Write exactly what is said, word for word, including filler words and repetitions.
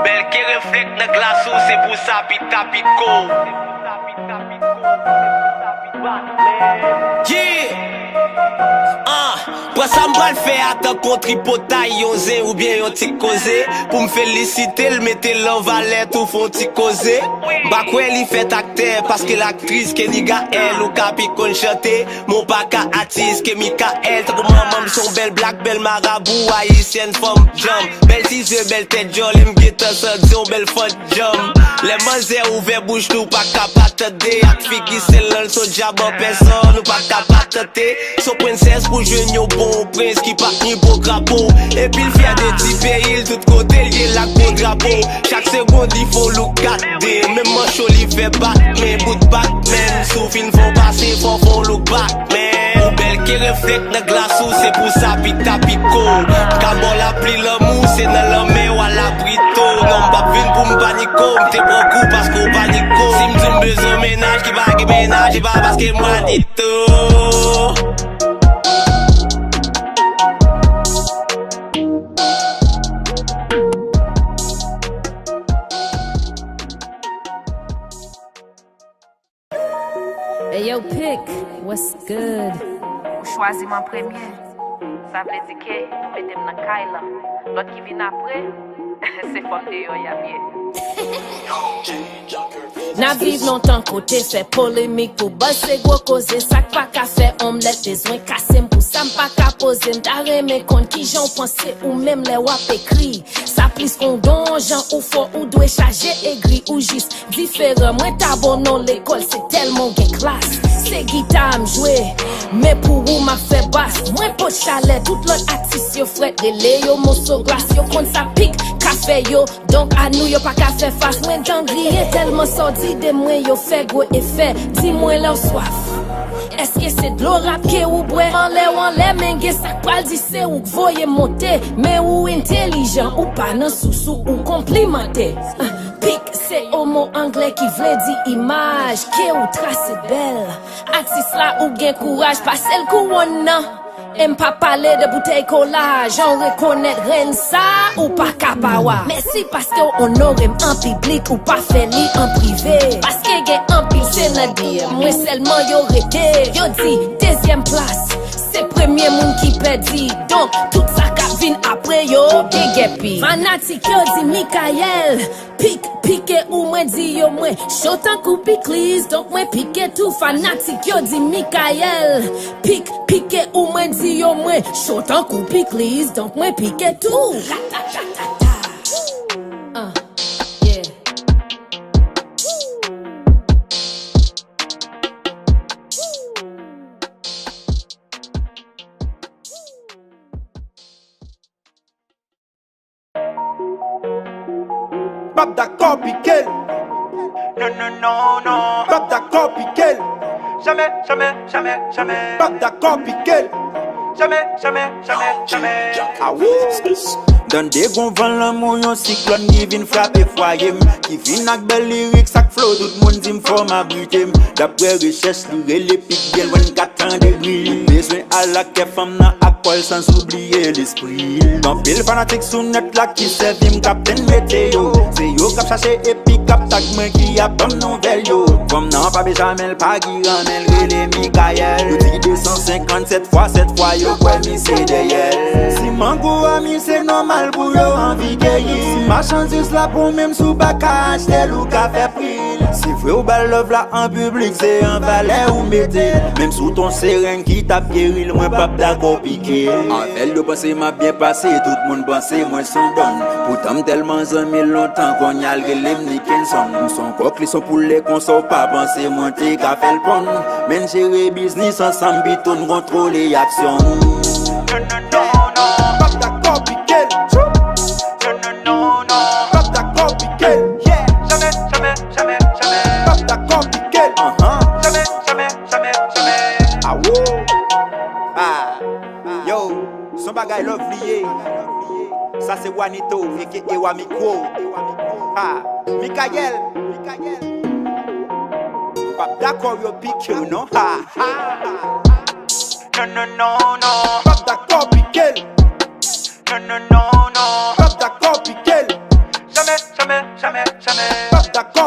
Bèl ke reflèk nan glas ou, se pou sa pita piko. Yeah! Ah, pran sa m pral fè a tankou yon tripotay, yon zen oubyen yon ti koze. Pou m felisite l, mete l an valè, tou fè yon ti koze. M pa kwè li fèt aktè, paske l aktris ke niga èl, ou ka pi konn chante. Men w pa ka atis ke Mikaèl, tankou manman m se yon bèl blak, bèl marabou, ayisyèn fanm djanm. Bèl ti zye, bèl tèt djòl, e m gentan santi yon bèl fant djanm. Lè manzè ouvè bouch li, ou pa ka pa tande, ak figi sèl lan l se yon djab an pèsòn, ou pa ka pa tante. Se yon prensès pou jwenn yon bon prens ki pa ni bon krapo. Epi l fyè de ti peyi l, tout kote l ye l ak bon drapo. Chak segonn li fè w look goddamn. Menm manch ou li fè Batman, bout Batman. Si w fin fè w pase, fò w fè w look back, man. Ou bèl ke reflèk nan glas ou, se pou sa pita piko. Ka ba w lapli lanmou, se nan lanmè w al abrite w. Non, m p ap vin pou m paniko, m te pran kou paske w paniko. Si m di m bezwen mennaj ki pa gen mennaj, e pa paske m radite w. Hey yo, Pic, what's good? Ou chwazi m an premye. Sa vle di ke ou mete m nan kay lan. Lòt ki vin apre, se fanm deyò y ap ye. N ap viv lontan kote fè polemik pou buzz se gwo koze. Sa k pa ka fè omlèt bezwen kase m, pou sa m pa ka poze m. Ta renmen konn kijan w panse ou menm lè w ap ekri. Sa plis kon don, jan ou fò, ou dwe chaje egri, ou jis diferan. Mwen ta bon non lekòl, se tèlman w gen klas. Se gita m jwe, men pou ou m ap fè bas. Mwen pot chalè, tout lòt atis yo frèt, rele yo moso glas. Yo konn sa Pic ka fè yo, donk a nou yo pa ka fè fas. Mwen dan griyen tèlman sa w di de mwen yo fè gwo efè. Di mwen lè w swaf. Èske se dlo rap ke ou bwè? Anlè w anlè, men gen sa k pral di se ou k voye monte. Men ou entelijan, ou pa nan sousou, ou konplimante. Ah, Pic se yon mo anglè ki vle di imaj, ke ou trase bèl. Atis la, ou gen kouraj, pase l kouwòn nan. E m pa pale de boutèy kola, jan w rekonèt renn sa, ou pa ka pa wa. Mèsi paske w onore m an piblik, ou pa fè li an prive. Paske gen anpil se nan D M mwen sèlman yo rete. Yo di dezyèm plas, se premye moun ki pèdi. Donk, tout sa k ap vin apre yo degèpi. Fanatik yo di Mikaèl, Pic, pike ou mwen di yo mwen cho tankou pikliz, donk mwen pike tou. Fanatik yo di Mikaèl, Pic, pike ou mwen di yo mwen cho tankou pikliz, donk mwen pike tou. Ratatatata. Ah, yeah. P ap dakò pike l. Non, non, non, non. P ap dakò pike l. Jamè, jamè, jamè, jamè. P ap dakò pike l. Jamè, jamè, jamè, jamè. Awou. Tande gon van lanmou, yon siklòn ki vin frape fwaye m, ki vin ak bèl lirik, sa k flo, tout moun di m fò m abrite m. Daprè rechèch li, rele Pic byen lwen kat san degri. Li bezwen al ak kè fanm nan ak kò l, san oubliye lespri l. Gen anpil fanatik sou nèt la ki sèvi m kaptenn meteo. Se yo k ap chache epi k ap tag mwen, ki ap ban m nouvèl yo. Fanm nan pa Benjamen, l pa Giran, men l rele Mikaèl. Yo di de san senkant sèt fwa, sèt fwa yo kwè misye dèyè l. Si m an gou a mi, se nòmal pou yo anvi keyi. Si machandiz la pou menm, si w pa ka achte l, ou ka fè pri l. Se vre ou ba l love la an piblik, se an valè ou mete l. Menm si w t on sereng ki t ap geri l, mwen p ap dakò pike l. Avè l yo panse m ap byen pase, tout moun panse mwen s on don. Poutan m tèlman zanmi l lontan, kounye a l rele m Nickenson. M s on kòk, li s on poulè, konsa w pa panse mwen te ka fè l ponn. Men n jere biznis ansanm, pito n kontwole aksyon n. Non, non, non, non, p ap dakò pike l. Non, non, non, non, p ap dakò pike l. Yeah, jamè, jamè, jamè, jamè. P ap dakò pike l. Ahan. Jamè, jamè, jamè, jamè. Awo. Ah. Yo, s on bagay love li ye. Sa se Wanito, A K A Wa Mikwo. Ha, Mikaèl. M p ap dakò yo pike w non. Ha, ha. Non, non, non, non. M p ap dakò pike l. Non, non, non, non. M p ap dakò pike l. Jamè, Jamais, jamais, jamais. Pap dakò,